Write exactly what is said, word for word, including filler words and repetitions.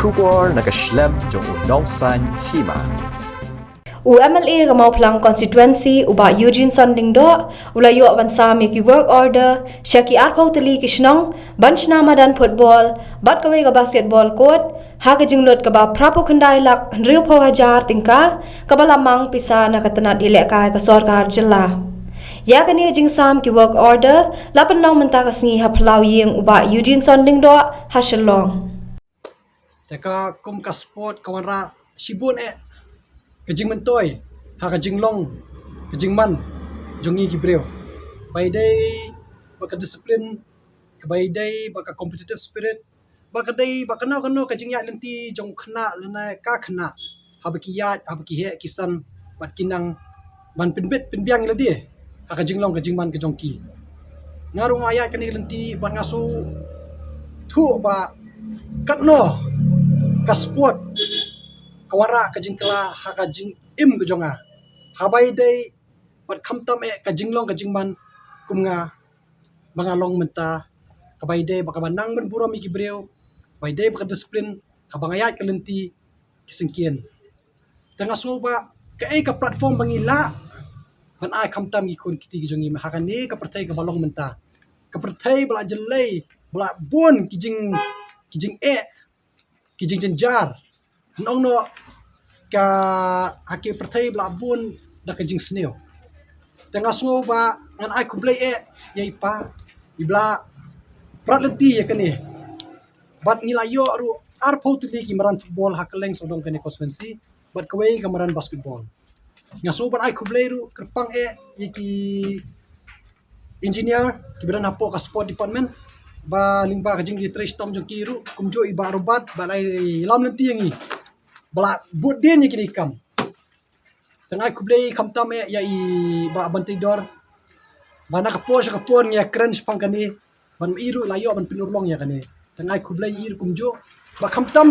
Khubor na ka shlem jong u Nongsaiñ Hima. U M L A ka Mawphlang Constituency, u Bah Eugene Son Lyngdoh, u la ïoh ban sam ïa ki work order sha ki arphew tylli ki shnong ban shna madan football bad kawei ka basketball court ha ka jinglut kaba phraphew khyndai lak hynriewphew hajar tyngka, kaba la mang pisa na ka tnat ïalehkai ka sorkar jylla. Ïa kane ka jingsam ki work order la pynlong mynta ka sngi ha phyllaw ïing u Bah Eugene Son Lyngdoh ha Shillong. Te ka kum ka sport ka wanrah shibun eh ka jingmyntoi ha ka jinglong ka jingman jong ngi ki briew. Ba ïadei bad ka discipline, kaba ïadei bad ka competitive spirit, ba ka dei bad kano kano ka jingïaid lynti jong u khynnah lane ka khynnah, haba ki ïaid, haba ki heh ki san bad ki nang ban pynbit pynbiang ïa lade ha ka jinglong ka jingman ka jong ki. Nga ruh nga ïaid kane ka lynti bad nga sngewthuh ba katno ka sport ka wanrah ka jingkylla ha ka jingim ka jong nga, haba ïadei bad khamtam eh ka jinglong ka jingman kum nga ba nga long mynta, kaba ïadei bad kaba nang ban burom ïa ki briew, kaba ïadei bad ka discipline haba nga ïaid ka lynti ki syngkien. Te nga sngew ba kaei ka platform ba ngi lah ban ai khamtam ïa ki khun ki kti ki jong ngi ha kane ka pyrthei kaba long mynta, ka pyrthei ba la jyllei, ba la bun ki jing, ki jingeh, ki jingjynjar, nongno ka ha ki pyrthei ba la bun da ka jingsniew. Te nga sngew ba ngan ai khublei eh ïa i pa iba la prat lynti ïa kane. Bad ngi la ïoh ruh arphew tylli ki madan football ha kylleng sawdong kane constituency bad kawei ka madan basketball. Nga sngew ban ai khublei ruh kyrpang eh ïa ki engineer kiba don hapoh ka sport department, ba lyngba ka jingïatrei shitom jong ki ruh, kumjuh i Bah Robert, ba la ïalam lynti ïa ngi, ba la bud dien ïa kine ki kam. Te nga ai khublei khamtam eh ïa i Bah Banteidor, ba na ka por sha ka por ngi ïa kren shaphang kane, ban i ruh la ïoh ban pynurlong ïa kane. Te nga ai khublei ïa i ruh kumjuh, ba khamtam